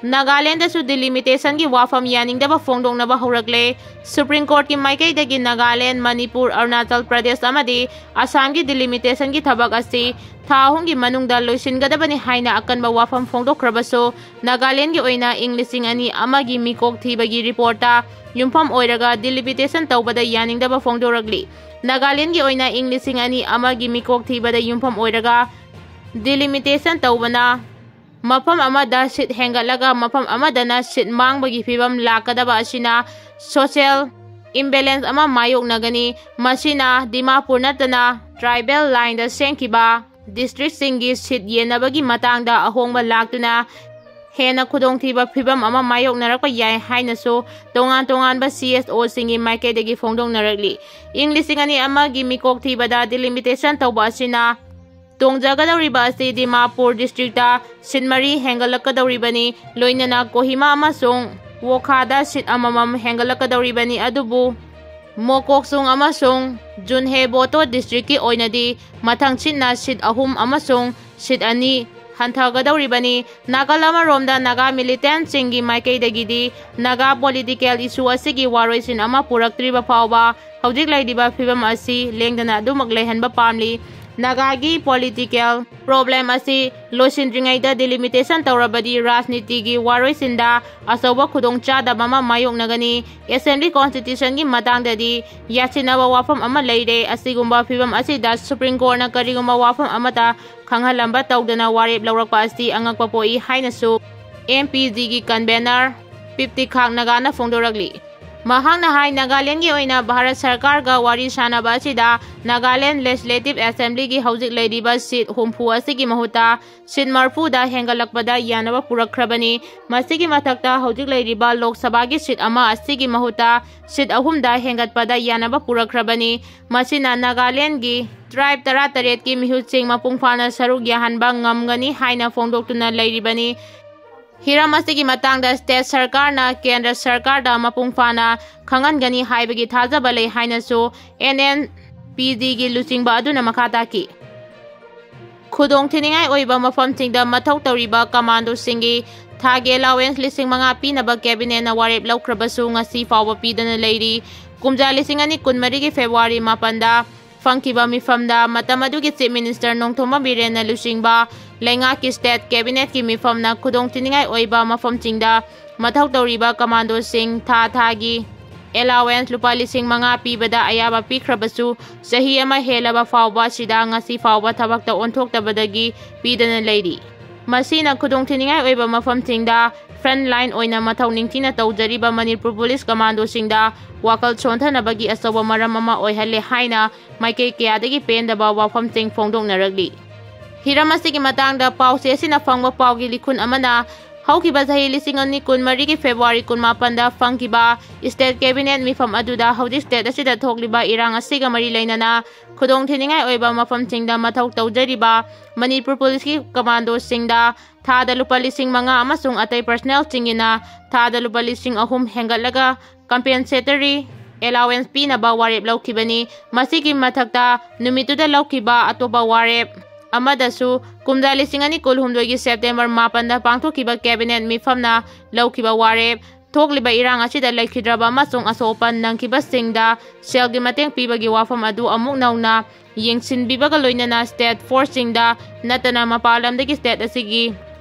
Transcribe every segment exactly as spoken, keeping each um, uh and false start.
ꯅꯥꯒꯥꯂꯦꯟꯗꯁꯨ ꯗꯤꯂꯤꯃꯤꯇꯦꯁꯟꯒꯤ ꯋꯥꯐꯝ ꯌꯥꯅꯤꯡꯗꯕ ꯐꯣꯡꯗꯣꯛꯅꯕ ꯍꯧꯔꯛꯂꯦ꯫ ꯁꯨꯄ꯭ꯔꯤꯝ ꯀꯣꯔꯠꯀꯤ ꯃꯥꯏꯀꯩꯗꯒꯤ ꯅꯥꯒꯥꯂꯦꯟ, ꯃꯅꯤꯄꯨꯔ, ꯑꯔꯨꯅꯥꯆꯜ ꯄ꯭ꯔꯗꯦꯁ ꯑꯃꯗꯤ ꯑꯁꯥꯝꯒꯤ ꯗꯤꯂꯤꯃꯤꯇꯦꯁꯟꯒꯤ ꯊꯕꯛ ꯑꯁꯤ ꯊꯥ ꯑꯍꯨꯝꯒꯤ ꯃꯅꯨꯡꯗ ꯂꯣꯏꯁꯤꯟꯒꯗꯕꯅꯤ ꯍꯥꯏꯅ ꯑꯀꯟꯕ ꯋꯥꯐꯝ ꯐꯣꯡꯗꯣꯛꯈ꯭ꯔꯕꯁꯨ, ꯅꯥꯒꯥꯂꯦꯟꯒꯤ ꯑꯣꯏꯅ ꯏꯪ ꯂꯤꯁꯤꯡ ꯑꯅꯤ ꯑꯃꯒꯤ ꯃꯤꯀꯣꯛ ꯊꯤꯕꯒꯤ ꯔꯤꯄꯣꯔꯠꯇ ꯌꯨꯝꯐꯝ ꯑꯣꯏꯔꯒ ꯗꯤꯂꯤꯃꯤꯇꯦꯁꯟ ꯇꯧꯕꯗ ꯌꯥꯅꯤꯡꯗꯕ ꯐꯣꯡꯗꯣꯔꯛꯂꯤ꯫ ꯅꯥꯒꯥꯂꯦꯟꯒꯤ ꯑꯣꯏꯅ ꯏꯪ ꯂꯤꯁꯤꯡ ꯑꯅꯤ ꯑꯃꯒꯤ ꯃꯤꯀꯣꯛ ꯊꯤꯕꯗ ꯌꯨꯝꯐꯝ ꯑꯣꯏꯔꯒ ꯗꯤꯂꯤꯃꯤꯇꯦꯁꯟ ꯇꯧꯕꯅ ꯃꯐꯝ ꯑꯃꯗ ꯁꯤꯠ ꯍꯦꯟꯒꯠꯂꯒ ꯃꯐꯝ ꯑꯃꯗꯅ ꯁꯤꯠ ꯃꯥꯡꯕꯒꯤ ꯐꯤꯕꯝ ꯂꯥꯛꯀꯗꯕ ꯑꯁꯤꯅ ꯁꯣꯁꯤꯌꯦꯜ ꯏꯝꯕꯦꯂꯦꯟꯁ ꯑꯃ ꯃꯥꯌꯣꯛꯅꯒꯅꯤ꯫ ꯃꯁꯤꯅ ꯗꯤꯃꯥꯄꯨꯔ ꯅꯠꯇꯅ ꯇ꯭ꯔꯥꯏꯕꯦꯜ ꯂꯥꯏꯟꯗ ꯁꯦꯝꯈꯤꯕ ꯗꯤꯁꯇ꯭ꯔꯤꯛꯁꯤꯡꯒꯤ ꯁꯤꯠ ꯌꯦꯟꯅꯕꯒꯤ ꯃꯇꯥꯡꯗ ꯑꯍꯣꯡꯕ ꯂꯥꯛꯇꯨꯅ ꯍꯦꯟꯅ ꯈꯨꯗꯣꯡꯊꯤꯕ ꯐꯤꯕꯝ ꯑꯃ ꯃꯥꯌꯣꯛꯅꯔꯛꯄ ꯌꯥꯏ ꯍꯥꯏꯅꯁꯨ ꯇꯣꯉꯥꯟ ꯇꯣꯉꯥꯟꯕ ꯁꯤ ꯑꯦꯁ ꯑꯣꯁꯤꯡꯒꯤ ꯃꯥꯏꯀꯩꯗꯒꯤ ꯐꯣꯡꯗꯣꯛꯅꯔꯛꯂꯤ꯫ ꯏꯪ ꯂꯤꯁꯤꯡ ꯑꯅꯤ ꯑꯃꯒꯤ ꯃꯤꯀꯣꯛ ꯊꯤꯕꯗ ꯗꯤꯂꯤꯃꯤꯇꯦꯁꯟ ꯇꯧꯕ ꯑꯁꯤꯅ ꯇꯣꯡꯖꯒꯗꯧꯔꯤꯕ ꯑꯁꯤ ꯗꯤꯃꯥꯄꯨꯔ ꯗꯤꯁꯇ꯭ꯔꯤꯛꯇ ꯁꯤꯠ ꯃꯔꯤ ꯍꯦꯟꯒꯠꯂꯛꯀꯗꯧꯔꯤꯕꯅꯤ, ꯂꯣꯏꯅꯅ ꯀꯣꯍꯤꯃꯥ ꯑꯃꯁꯨꯡ ꯋꯣꯈꯥꯗ ꯁꯤꯠ ꯑꯃꯃꯝ ꯍꯦꯟꯒꯠꯂꯛꯀꯗꯧꯔꯤꯕꯅꯤ꯫ ꯑꯗꯨꯕꯨ ꯃꯣꯀꯣꯛꯆꯨꯡ ꯑꯃꯁꯨꯡ ꯖꯨꯟꯍꯦꯕꯣꯇꯣ ꯗꯤꯁꯇ꯭ꯔꯤꯛꯀꯤ ꯑꯣꯏꯅꯗꯤ ꯃꯊꯪ ꯁꯤꯠꯅ ꯁꯤꯠ ꯑꯍꯨꯝ ꯑꯃꯁꯨꯡ ꯁꯤꯠ ꯑꯅꯤ ꯍꯟꯊꯒꯗꯧꯔꯤꯕꯅꯤ꯫ ꯅꯥꯀꯜ ꯑꯃꯔꯣꯝꯗ ꯅꯥꯒꯥ ꯃꯤꯂꯤꯇꯦꯟꯠꯁꯤꯡꯒꯤ ꯃꯥꯏꯀꯩꯗꯒꯤꯗꯤ ꯅꯥꯒꯥ ꯄꯣꯂꯤꯇꯤꯀꯦꯜ ꯏꯁꯨ ꯑꯁꯤꯒꯤ ꯋꯥꯔꯣꯏꯁꯤꯟ ꯑꯃ ꯄꯨꯔꯛꯇ꯭ꯔꯤꯕ ꯐꯥꯎꯕ ꯍꯧꯖꯤꯛ ꯂꯩꯔꯤꯕ ꯐꯤꯕꯝ ꯑꯁꯤ ꯂꯦꯡꯗꯅ ꯑꯗꯨꯃꯛ ꯂꯩꯍꯟꯕ ꯄꯥꯝꯂꯤ꯫ ꯅꯥꯒꯥꯒꯤ ꯄꯣꯂꯤꯇꯤꯀꯦꯜ ꯄ꯭ꯔꯣꯕ꯭ꯂꯦꯝ ꯑꯁꯤ ꯂꯣꯏꯁꯤꯟꯗ꯭ꯔꯤꯉꯩꯗ ꯗꯤꯂꯤꯃꯤꯇꯦꯁꯟ ꯇꯧꯔꯕꯗꯤ ꯔꯥꯖꯅꯤꯇꯤꯒꯤ ꯋꯥꯔꯣꯏꯁꯤꯟꯗ ꯑꯆꯧꯕ ꯈꯨꯗꯣꯡꯆꯥꯗꯕ ꯑꯃ ꯃꯥꯌꯣꯛꯅꯒꯅꯤ꯫ ꯑꯦꯁꯦꯝꯕ꯭ꯂꯤ ꯀꯣꯟꯁꯇꯤꯇ꯭ꯌꯨꯁꯟꯒꯤ ꯃꯇꯥꯡꯗꯗꯤ ꯌꯥꯁꯤꯟꯅꯕ ꯋꯥꯐꯝ ꯑꯃ ꯂꯩꯔꯦ꯫ ꯑꯁꯤꯒꯨꯝꯕ ꯐꯤꯕꯝ ꯑꯁꯤꯗ ꯁꯨꯄ꯭ꯔꯤꯝ ꯀꯣꯔꯠꯅ ꯀꯔꯤꯒꯨꯝꯕ ꯋꯥꯐꯝ ꯑꯃꯠꯇ ꯈꯪꯍꯜꯂꯝꯕ ꯇꯧꯗꯅ ꯋꯥꯔꯦꯞ ꯂꯧꯔꯛꯄ ꯑꯁꯤ ꯑꯉꯛꯄ ꯄꯣꯛꯏ ꯍꯥꯏꯅꯁꯨ ꯑꯦꯝ ꯄꯤ ꯖꯤꯒꯤ ꯀꯟꯚꯦꯅꯔ ꯄꯤꯞꯇꯤꯈꯥꯛ ꯅꯥꯒꯥꯅ ꯐꯣꯡꯗꯣꯔꯛꯂꯤ꯫ ꯃꯍꯥꯛꯅ ꯍꯥꯏ, ꯅꯥꯒꯥꯂꯦꯟꯒꯤ ꯑꯣꯏꯅ ꯚꯥꯔꯠ ꯁꯔꯀꯥꯔꯒ ꯋꯥꯔꯤ ꯁꯥꯅꯕ ꯑꯁꯤꯗ ꯅꯥꯒꯥꯂꯦꯟ ꯂꯦꯖꯤꯁꯂꯦꯇꯤꯚ ꯑꯦꯁꯦꯝꯕ꯭ꯂꯤꯒꯤ ꯍꯧꯖꯤꯛ ꯂꯩꯔꯤꯕ ꯁꯤꯠ ꯍꯨꯝꯐꯨ ꯑꯁꯤꯒꯤ ꯃꯍꯨꯠꯇ ꯁꯤꯠ ꯃꯔꯐꯨꯗ ꯍꯦꯟꯒꯠꯂꯛꯄꯗ ꯌꯥꯅꯕ ꯄꯨꯔꯛꯈ꯭ꯔꯕꯅꯤ꯫ ꯃꯁꯤꯒꯤ ꯃꯊꯛꯇ ꯍꯧꯖꯤꯛ ꯂꯩꯔꯤꯕ ꯂꯣꯛ ꯁꯚꯥꯒꯤ ꯁꯤꯠ ꯑꯃ ꯑꯁꯤꯒꯤ ꯃꯍꯨꯠꯇ ꯁꯤꯠ ꯑꯍꯨꯝꯗ ꯍꯦꯟꯒꯠꯄꯗ ꯌꯥꯅꯕ ꯄꯨꯔꯛꯈ꯭ꯔꯕꯅꯤ꯫ ꯃꯁꯤꯅ ꯅꯥꯒꯥꯂꯦꯟꯒꯤ ꯇ꯭ꯔꯥꯏꯕ ꯇꯔꯥꯇꯔꯦꯠꯀꯤ ꯃꯤꯍꯨꯠꯁꯤꯡ ꯃꯄꯨꯡ ꯐꯥꯅ ꯁꯔꯨꯛ ꯌꯥꯍꯟꯕ ꯉꯝꯒꯅꯤ ꯍꯥꯏꯅ ꯐꯣꯡꯗꯣꯛꯇꯨꯅ ꯂꯩꯔꯤꯕꯅꯤ꯫ ꯍꯤꯔꯝ ꯑꯁꯤꯒꯤ ꯃꯇꯥꯡꯗ ꯁ꯭ꯇꯦꯠ ꯁꯔꯀꯥꯔꯅ ꯀꯦꯟꯗ꯭ꯔ ꯁꯔꯀꯥꯔꯗ ꯃꯄꯨꯡ ꯐꯥꯅ ꯈꯪꯍꯟꯒꯅꯤ ꯍꯥꯏꯕꯒꯤ ꯊꯥꯖꯕ ꯂꯩ ꯍꯥꯏꯅꯁꯨ ꯑꯦꯟ ꯑꯦꯟ ꯄꯤ ꯖꯤꯒꯤ ꯂꯨꯆꯤꯡꯕ ꯑꯗꯨꯅ ꯃꯈꯥ ꯇꯥꯈꯤ꯫ ꯈꯨꯗꯣꯡꯊꯤꯅꯤꯡꯉꯥꯏ ꯑꯣꯏꯕ ꯃꯐꯝꯁꯤꯡꯗ ꯃꯊꯧ ꯇꯧꯔꯤꯕ ꯀꯃꯥꯟꯗꯣꯁꯤꯡꯒꯤ ꯊꯥꯒꯤ allowance ꯂꯤꯁꯤꯡ ꯃꯉꯥ ꯄꯤꯅꯕ cabinetꯅ ꯋꯥꯔꯦꯞ ꯂꯧꯈ꯭ꯔꯕꯁꯨ ꯉꯁꯤ ꯐꯥꯎꯕ ꯄꯤꯗꯅ ꯂꯩꯔꯤ꯫ ꯀꯨꯝꯖꯥ ꯂꯤꯁꯤꯡ ꯑꯅꯤ ꯀꯨꯟꯃꯔꯤꯒꯤ February ꯃꯥꯄꯟꯗ ꯐꯪꯈꯤꯕ ꯃꯤꯐꯝꯗ ꯃꯇꯝ ꯑꯗꯨꯒꯤ Chief Minister ꯅꯣꯡꯊꯣꯝꯕꯝ ꯕꯤꯔꯦꯟꯅ ꯂꯨꯆꯤꯡꯕ ꯂꯩꯉꯥꯛꯀꯤ state cabinetꯀꯤ ꯃꯤꯐꯝꯅ ꯈꯨꯗꯣꯡꯊꯤꯅꯤꯡꯉꯥꯏ ꯑꯣꯏꯕ ꯃꯐꯝꯁꯤꯡꯗ ꯃꯊꯧ ꯇꯧꯔꯤꯕ commandoꯁꯤꯡ ꯊꯥ ꯊꯥꯒꯤ allowance ꯂꯨꯄꯥ ꯂꯤꯁꯤꯡ ꯃꯉꯥ ꯄꯤꯕꯗ ꯑꯌꯥꯕ ꯄꯤꯈ꯭ꯔꯕꯁꯨ ꯆꯍꯤ ꯑꯃ ꯍꯦꯜꯂꯕ ꯐꯥꯎꯕ ꯑꯁꯤꯗ ꯉꯁꯤ ꯐꯥꯎꯕ ꯊꯕꯛꯇ ꯑꯣꯟꯊꯣꯛꯇꯕꯗꯒꯤ ꯄꯤꯗꯅ ꯂꯩꯔꯤ꯫ ꯃꯁꯤꯅ ꯈꯨꯗꯣꯡꯊꯤꯅꯤꯡꯉꯥꯏ ꯑꯣꯏꯕ ꯃꯐꯝꯁꯤꯡꯗ front line ꯑꯣꯏꯅ ꯃꯊꯧ ꯅꯤꯡꯊꯤꯅ ꯇꯧꯖꯔꯤꯕ ꯃꯅꯤꯄꯨꯔ ꯄꯨꯂꯤꯁ commandoꯁꯤꯡꯗ ꯋꯥꯈꯜ ꯁꯣꯟꯊꯅꯕꯒꯤ ꯑꯆꯧꯕ ꯃꯔꯝ ꯑꯃ ꯑꯣꯏꯍꯜꯂꯦ ꯍꯥꯏꯅ ꯃꯥꯏꯀꯩ ꯀꯌꯥꯗꯒꯤ ꯄꯦꯟꯗꯕ ꯋꯥꯐꯝꯁꯤꯡ ꯐꯣꯡꯗꯣꯛꯅꯔꯛꯂꯤ꯫ ꯍꯤꯔꯝ ꯑꯁꯤꯒꯤ ꯃꯇꯥꯡꯗ ꯄꯥꯎꯆꯦ ꯑꯁꯤꯅ ꯐꯪꯕ ꯄꯥꯎꯒꯤ ꯂꯤꯈꯨꯟ ꯑꯃꯅ ꯍꯧꯈꯤꯕ ꯆꯍꯤ ꯂꯤꯁꯤꯡ ꯑꯅꯤ ꯀꯨꯟꯃꯔꯤꯒꯤ February ꯀꯨꯟꯃꯥꯄꯟꯗ ꯐꯪꯈꯤꯕ state cabinet ꯃꯤꯐꯝ ꯑꯗꯨꯗ ꯍꯧꯖꯤꯛ state ꯑꯁꯤꯗ ꯊꯣꯛꯂꯤꯕ ꯏꯔꯥꯡ ꯑꯁꯤꯒ ꯃꯔꯤ ꯂꯩꯅꯅ ꯈꯨꯗꯣꯡꯊꯤꯅꯤꯡꯉꯥꯏ ꯑꯣꯏꯕ ꯃꯐꯝꯁꯤꯡꯗ ꯃꯊꯧ ꯇꯧꯖꯔꯤꯕ ꯃꯅꯤꯄꯨꯔ ꯄꯨꯂꯤꯁꯀꯤ commandoꯁꯤꯡꯗ ꯊꯥꯗ ꯂꯨꯄꯥ ꯂꯤꯁꯤꯡ ꯃꯉꯥ ꯑꯃꯁꯨꯡ ꯑꯇꯩ personnelꯁꯤꯡꯒꯤꯅ ꯊꯥꯗ ꯂꯨꯄꯥ ꯂꯤꯁꯤꯡ ꯑꯍꯨꯝ ꯍꯦꯟꯒꯠꯂꯒ compensatory allowance ꯄꯤꯅꯕ ꯋꯥꯔꯦꯞ ꯂꯧꯈꯤꯕꯅꯤ꯫ ꯃꯁꯤꯒꯤ ꯃꯊꯛꯇ ꯅꯨꯃꯤꯠꯇꯨꯗ ꯂꯧꯈꯤꯕ ꯑꯇꯣꯞꯄ ꯋꯥꯔꯦꯞ ꯑꯃꯗꯁꯨ ꯀꯨꯝꯖꯥ ꯂꯤꯁꯤꯡ ꯑꯅꯤ ꯀꯨꯟꯍꯨꯝꯗꯣꯏꯒꯤ September ꯃꯥꯄꯟꯗ ꯄꯥꯡꯊꯣꯛꯈꯤꯕ cabinet ꯃꯤꯐꯝꯅ ꯂꯧꯈꯤꯕ ꯋꯥꯔꯦꯞ, ꯊꯣꯛꯂꯤꯕ ꯏꯔꯥꯡ ꯑꯁꯤꯗ ꯂꯩꯈꯤꯗ꯭ꯔꯕ ꯑꯃꯁꯨꯡ ꯑꯁꯣꯛ ꯑꯄꯟ ꯅꯪꯈꯤꯕꯁꯤꯡꯗ ꯁꯦꯜꯒꯤ ꯃꯇꯦꯡ ꯄꯤꯕꯒꯤ ꯋꯥꯐꯝ ꯑꯗꯨ ꯑꯃꯨꯛ ꯅꯧꯅ ꯌꯦꯡꯁꯤꯟꯕꯤꯕꯒ ꯂꯣꯏꯅꯅ state forceꯁꯤꯡꯗ ꯅꯠꯇꯅ ꯃꯄꯥꯟ ꯂꯝꯗꯒꯤ state ꯑꯁꯤꯒꯤ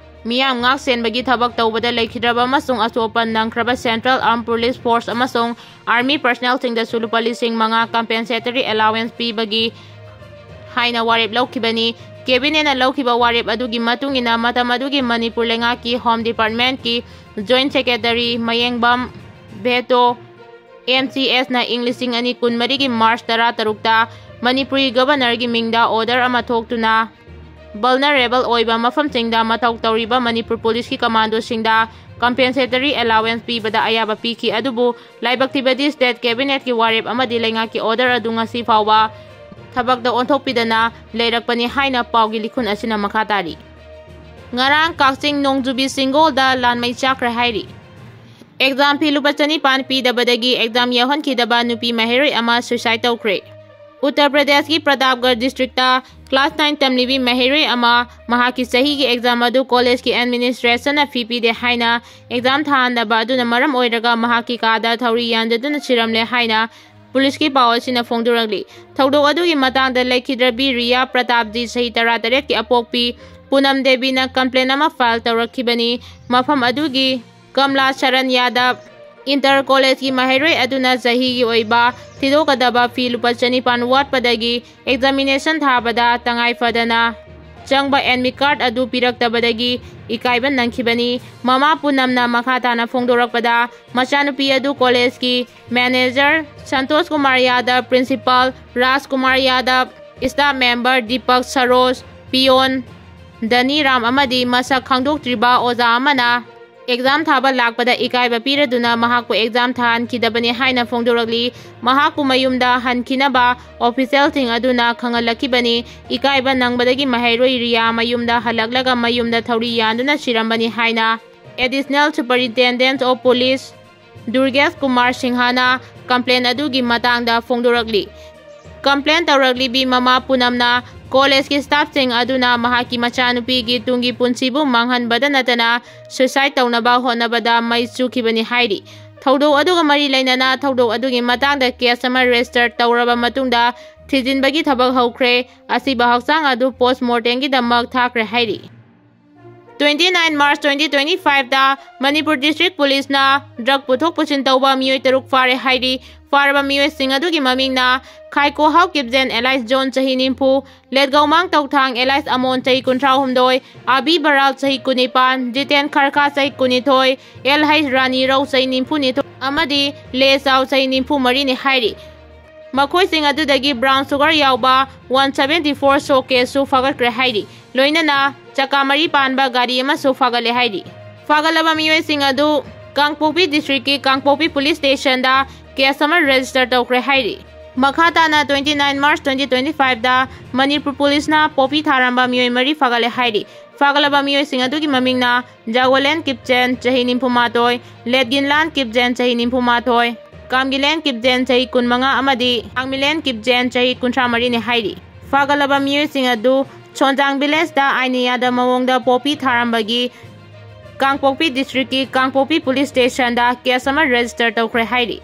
ꯃꯤꯌꯥꯝ ꯉꯥꯛ ꯁꯦꯟꯕꯒꯤ ꯊꯕꯛ ꯇꯧꯕꯗ ꯂꯩꯈꯤꯗ꯭ꯔꯕ ꯑꯃꯁꯨꯡ ꯑꯁꯣꯛ ꯑꯄꯟ ꯅꯪꯈ꯭ꯔꯕ Central Armed Police Force ꯑꯃꯁꯨꯡ Army personnelꯁꯤꯡꯗꯁꯨ ꯂꯨꯄꯥ ꯂꯤꯁꯤꯡ ꯃꯉꯥ compensatory allowance ꯄꯤꯕꯒꯤ ꯍꯥꯏꯅ ꯋꯥꯔꯦꯞ ꯂꯧꯈꯤꯕꯅꯤ꯫ Cabinetꯅ ꯂꯧꯈꯤꯕ ꯋꯥꯔꯦꯞ ꯑꯗꯨꯒꯤ ꯃꯇꯨꯡ ꯏꯟꯅ ꯃꯇꯝ ꯑꯗꯨꯒꯤ ꯃꯅꯤꯄꯨꯔ ꯂꯩꯉꯥꯛꯀꯤ Home Departmentꯀꯤ Joint Secretary ꯃꯌꯦꯡꯕꯝ ꯚꯦꯇꯣ MCSꯅ ꯏꯪ ꯂꯤꯁꯤꯡ ꯑꯅꯤ ꯀꯨꯟꯃꯔꯤꯒꯤ March ꯇꯔꯥꯇꯔꯨꯛꯇ ꯃꯅꯤꯄꯨꯔꯤ Governorꯒꯤ ꯃꯤꯡꯗ order ꯑꯃ ꯊꯣꯛꯇꯨꯅ vulnerable ꯑꯣꯏꯕ ꯃꯐꯝꯁꯤꯡꯗ ꯃꯊꯧ ꯇꯧꯔꯤꯕ ꯃꯅꯤꯄꯨꯔ ꯄꯨꯂꯤꯁꯀꯤ commandoꯁꯤꯡꯗ compensatory allowance ꯄꯤꯕꯗ ꯑꯌꯥꯕ ꯄꯤꯈꯤ꯫ ꯑꯗꯨꯕꯨ ꯂꯥꯏꯕꯛ ꯊꯤꯕꯗꯤ state cabinetꯀꯤ ꯋꯥꯔꯦꯞ ꯑꯃꯗꯤ ꯂꯩꯉꯥꯛꯀꯤ order ꯑꯗꯨ ꯉꯁꯤ ꯐꯥꯎꯕ ꯊꯕꯛꯇ ꯑꯣꯟꯊꯣꯛꯄꯤꯗꯅ ꯂꯩꯔꯛꯄꯅꯤ ꯍꯥꯏꯅ ꯄꯥꯎꯒꯤ ꯂꯤꯈꯨꯟ ꯑꯁꯤꯅ ꯃꯈꯥ ꯇꯥꯔꯤ꯫ ꯉꯔꯥꯡ ꯀꯛꯆꯤꯡ ꯅꯣꯡꯖꯨꯕꯤ ꯆꯤꯡꯒꯣꯜꯗ ꯂꯥꯟꯃꯩ ꯆꯥꯛꯈ꯭ꯔꯦ ꯍꯥꯏꯔꯤ꯫ Exam fee ꯂꯨꯄꯥ ꯆꯅꯤꯄꯥꯟ ꯄꯤꯗꯕꯗꯒꯤ exam ꯌꯥꯎꯍꯟꯈꯤꯗꯕ ꯅꯨꯄꯤ ꯃꯍꯩꯔꯣꯏ ꯑꯃ suicide ꯇꯧꯈ꯭ꯔꯦ꯫ ꯎꯠꯇꯔ ꯄ꯭ꯔꯗꯦꯁꯀꯤ ꯄ꯭ꯔꯇꯥꯞꯒꯔ districtꯇ Class nine ꯇꯝꯂꯤꯕꯤ ꯃꯍꯩꯔꯣꯏ ꯑꯃ ꯃꯍꯥꯛꯀꯤ ꯆꯍꯤꯒꯤ exam ꯑꯗꯨ collegeꯀꯤ administrationꯅ fee ꯄꯤꯗꯦ ꯍꯥꯏꯅ exam ꯊꯥꯍꯟꯗꯕ ꯑꯗꯨꯅ ꯃꯔꯝ ꯑꯣꯏꯔꯒ ꯃꯍꯥꯛꯀꯤ ꯀꯥꯗ ꯊꯧꯔꯤ ꯌꯥꯟꯗꯨꯅ ꯁꯤꯔꯝꯂꯦ ꯍꯥꯏꯅ ꯄꯨꯂꯤꯁꯀꯤ ꯄꯥꯎ ꯑꯁꯤꯅ ꯐꯣꯡꯗꯣꯔꯛꯂꯤ꯫ ꯊꯧꯗꯣꯛ ꯑꯗꯨꯒꯤ ꯃꯇꯥꯡꯗ ꯂꯩꯈꯤꯗ꯭ꯔꯕꯤ ꯔꯤꯌꯥ ꯄ꯭ꯔꯇꯥꯞꯖꯤ, ꯆꯍꯤ ꯇꯔꯥꯇꯔꯦꯠꯀꯤ ꯑꯄꯣꯛꯄꯤ ꯄꯨꯅꯝ ꯗꯦꯕꯤꯅ complaint ꯑꯃ file ꯇꯧꯔꯛꯈꯤꯕꯅꯤ꯫ ꯃꯐꯝ ꯑꯗꯨꯒꯤ ꯀꯝꯂꯥ ꯁꯔꯟ ꯌꯥꯗꯕ, inter collegeꯀꯤ ꯃꯍꯩꯔꯣꯏ ꯑꯗꯨꯅ ꯆꯍꯤꯒꯤ ꯑꯣꯏꯕ ꯊꯤꯗꯣꯛꯀꯗꯕ fee ꯂꯨꯄꯥ ꯆꯅꯤꯄꯥꯟ ꯋꯥꯠꯄꯗꯒꯤ examination ꯊꯥꯕꯗ ꯇꯉꯥꯏ ꯐꯗꯅ ꯆꯪꯕ admit card ꯑꯗꯨ ꯄꯤꯔꯛꯇꯕꯗꯒꯤ ꯏꯀꯥꯏꯕ ꯅꯪꯈꯤꯕꯅꯤ꯫ ꯃꯃꯥ ꯄꯨꯅꯝꯅ ꯃꯈꯥ ꯇꯥꯅ ꯐꯣꯡꯗꯣꯔꯛꯄꯗ, ꯃꯆꯥꯅꯨꯄꯤ ꯑꯗꯨ collegeꯀꯤ manager ꯁꯟꯇꯣꯁ ꯀꯨꯃꯥꯔ ꯌꯥꯗꯕ, principal ꯔꯥꯖ ꯀꯨꯃꯥꯔ ꯌꯥꯗꯕ, staff member Deepak Saroj, peon ꯙꯅꯤ Ram ꯑꯃꯗꯤ ꯃꯁꯛ ꯈꯪꯗꯣꯛꯇ꯭ꯔꯤꯕ ꯑꯣꯖꯥ ꯑꯃꯅ exam ꯊꯥꯕ ꯂꯥꯛꯄꯗ ꯏꯀꯥꯏꯕ ꯄꯤꯔꯗꯨꯅ ꯃꯍꯥꯛꯄꯨ exam ꯊꯥꯍꯟꯈꯤꯗꯕꯅꯤ ꯍꯥꯏꯅ ꯐꯣꯡꯗꯣꯔꯛꯂꯤ꯫ ꯃꯍꯥꯛꯄꯨ ꯃꯌꯨꯝꯗ ꯍꯟꯈꯤꯅꯕ officialꯁꯤꯡ ꯑꯗꯨꯅ ꯈꯪꯍꯜꯂꯛꯈꯤꯕꯅꯤ꯫ ꯏꯀꯥꯏꯕ ꯅꯪꯕꯗꯒꯤ ꯃꯍꯩꯔꯣꯏ ꯔꯤꯌꯥ ꯃꯌꯨꯝꯗ ꯍꯜꯂꯛꯂꯒ ꯃꯌꯨꯝꯗ ꯊꯧꯔꯤ ꯌꯥꯟꯗꯨꯅ ꯁꯤꯔꯝꯕꯅꯤ ꯍꯥꯏꯅ Additional Superintendent of Police ꯗꯨꯔꯒꯦꯁ Kumar ꯁꯤꯡꯍꯅ complaint ꯑꯗꯨꯒꯤ ꯃꯇꯥꯡꯗ ꯐꯣꯡꯗꯣꯔꯛꯂꯤ꯫ Complaint ꯇꯧꯔꯛꯂꯤꯕꯤ ꯃꯃꯥ ꯄꯨꯅꯝꯅ collegeꯀꯤ staffꯁꯤꯡ ꯑꯗꯨꯅ ꯃꯍꯥꯛꯀꯤ ꯃꯆꯥꯅꯨꯄꯤꯒꯤ ꯇꯨꯡꯒꯤ ꯄꯨꯟꯁꯤꯕꯨ ꯃꯥꯡꯍꯟꯕꯗ ꯅꯠꯇꯅ suicide ꯇꯧꯅꯕ ꯍꯣꯠꯅꯕꯗ ꯃꯩ ꯆꯨꯈꯤꯕꯅꯤ ꯍꯥꯏꯔꯤ꯫ ꯊꯧꯗꯣꯛ ꯑꯗꯨꯒ ꯃꯔꯤ ꯂꯩꯅꯅ ꯊꯧꯗꯣꯛ ꯑꯗꯨꯒꯤ ꯃꯇꯥꯡꯗ case ꯑꯃ register ꯇꯧꯔꯕ ꯃꯇꯨꯡꯗ ꯊꯤꯖꯤꯟꯕꯒꯤ ꯊꯕꯛ ꯍꯧꯈ꯭ꯔꯦ꯫ ꯑꯁꯤꯕ ꯍꯛꯆꯥꯡ ꯑꯗꯨ post mortemꯒꯤꯗꯃꯛ ꯊꯥꯈ꯭ꯔꯦ ꯍꯥꯏꯔꯤ꯫ Twenty nine March twenty twenty fiveꯇ ꯃꯅꯤꯄꯨꯔ District Policeꯅ drug ꯄꯨꯊꯣꯛ ꯄꯨꯁꯤꯟ ꯇꯧꯕ ꯃꯤꯑꯣꯏ ꯇꯔꯨꯛ ꯐꯥꯔꯦ ꯍꯥꯏꯔꯤ꯫ ꯐꯥꯔꯕ ꯃꯤꯑꯣꯏꯁꯤꯡ ꯑꯗꯨꯒꯤ ꯃꯃꯤꯡꯅ ꯈꯥꯏꯀꯣ ꯍꯥꯎ ꯀꯤꯞꯖꯦꯟ alias ꯖꯣꯟ ꯆꯍꯤ ꯅꯤꯐꯨ, ꯂꯦꯠꯒꯧꯃꯥꯡ ꯇꯧꯊꯥꯡ alias ꯑꯃꯣꯟ ꯆꯍꯤ ꯀꯨꯟꯊ꯭ꯔꯥ ꯍꯨꯝꯗꯣꯏ, ꯑꯥꯕꯤ ꯕꯔꯥꯜ ꯆꯍꯤ ꯀꯨꯟꯅꯤꯄꯥꯟ, ꯖꯤꯇꯦꯟ ꯈꯔꯈꯥ ꯆꯍꯤ ꯀꯨꯟꯅꯤꯊꯣꯏ, ꯑꯦꯜ ꯍꯩꯆ ꯔꯥꯅꯤ ꯔꯧ ꯆꯍꯤ ꯅꯤꯐꯨ ꯅꯤꯊꯣꯏ ꯑꯃꯗꯤ ꯂꯦ ꯆꯥꯎ ꯆꯍꯤ ꯅꯤꯐꯨ ꯃꯔꯤꯅꯤ ꯍꯥꯏꯔꯤ꯫ ꯃꯈꯣꯏꯁꯤꯡ ꯑꯗꯨꯗꯒꯤ brown sugar ꯌꯥꯎꯕ one seventy four showcaseꯁꯨ ꯐꯥꯒꯠꯈ꯭ꯔꯦ ꯍꯥꯏꯔꯤ꯫ ꯂꯣꯏꯅꯅ ꯆꯀꯥ ꯃꯔꯤ ꯄꯥꯟꯕ ꯒꯥꯔꯤ ꯑꯃꯁꯨ ꯐꯥꯒꯠꯂꯦ ꯍꯥꯏꯔꯤ꯫ ꯐꯥꯒꯠꯂꯕ ꯃꯤꯑꯣꯏꯁꯤꯡ ꯑꯗꯨ ꯀꯥꯡꯄꯣꯛꯄꯤ districtꯀꯤ ꯀꯥꯡꯄꯣꯛꯄꯤ police stationꯗ case ꯑꯃ register ꯇꯧꯈ꯭ꯔꯦ ꯍꯥꯏꯔꯤ꯫ ꯃꯈꯥ ꯇꯥꯅ twenty nine March twenty twenty fiveꯇ ꯃꯅꯤꯄꯨꯔ policeꯅ ꯄꯣꯄꯤ ꯊꯥꯔꯝꯕ ꯃꯤꯑꯣꯏ ꯃꯔꯤ ꯐꯥꯒꯠꯂꯦ ꯍꯥꯏꯔꯤ꯫ ꯐꯥꯒꯠꯂꯕ ꯃꯤꯑꯣꯏꯁꯤꯡ ꯑꯗꯨꯒꯤ ꯃꯃꯤꯡꯅ ꯖꯥꯒꯣꯂꯦꯟ ꯀꯤꯞꯆꯦꯟ, ꯆꯍꯤ ꯅꯤꯐꯨ ꯃꯥꯊꯣꯏ, ꯂꯦꯠꯒꯤꯟꯂꯥꯟ ꯀꯤꯞꯖꯦꯟ, ꯆꯍꯤ ꯅꯤꯐꯨ ꯃꯥꯊꯣꯏ, ꯀꯥꯝꯒꯤꯂꯦꯟ ꯀꯤꯞꯖꯦꯟ, ꯆꯍꯤ ꯀꯨꯟꯃꯉꯥ ꯑꯃꯗꯤ ꯀꯥꯡꯃꯤꯂꯦꯟ ꯀꯤꯞꯖꯦꯟ, ꯆꯍꯤ ꯀꯨꯟꯊ꯭ꯔꯥ ꯃꯔꯤꯅꯤ ꯍꯥꯏꯔꯤ꯫ ꯐꯥꯒꯠꯂꯕ ꯃꯤꯑꯣꯏꯁꯤꯡ ꯑꯗꯨ ꯁꯣꯟꯖꯥꯡ ꯚꯤꯂꯦꯖꯇ ꯑꯥꯏꯟ ꯌꯥꯗꯕ ꯃꯑꯣꯡꯗ ꯄꯣꯄꯤ ꯊꯥꯔꯝꯕꯒꯤ ꯀꯥꯡꯄꯣꯛꯄꯤ ꯗꯤꯁꯇ꯭ꯔꯤꯛꯀꯤ ꯀꯥꯡꯄꯣꯛꯄꯤ ꯄꯨꯂꯤꯁ ꯁ꯭ꯇꯦꯁꯟꯗ ꯀꯦꯁ ꯑꯃ ꯔꯦꯖꯤꯁꯇꯔ ꯇꯧꯈ꯭ꯔꯦ ꯍꯥꯏꯔꯤ꯫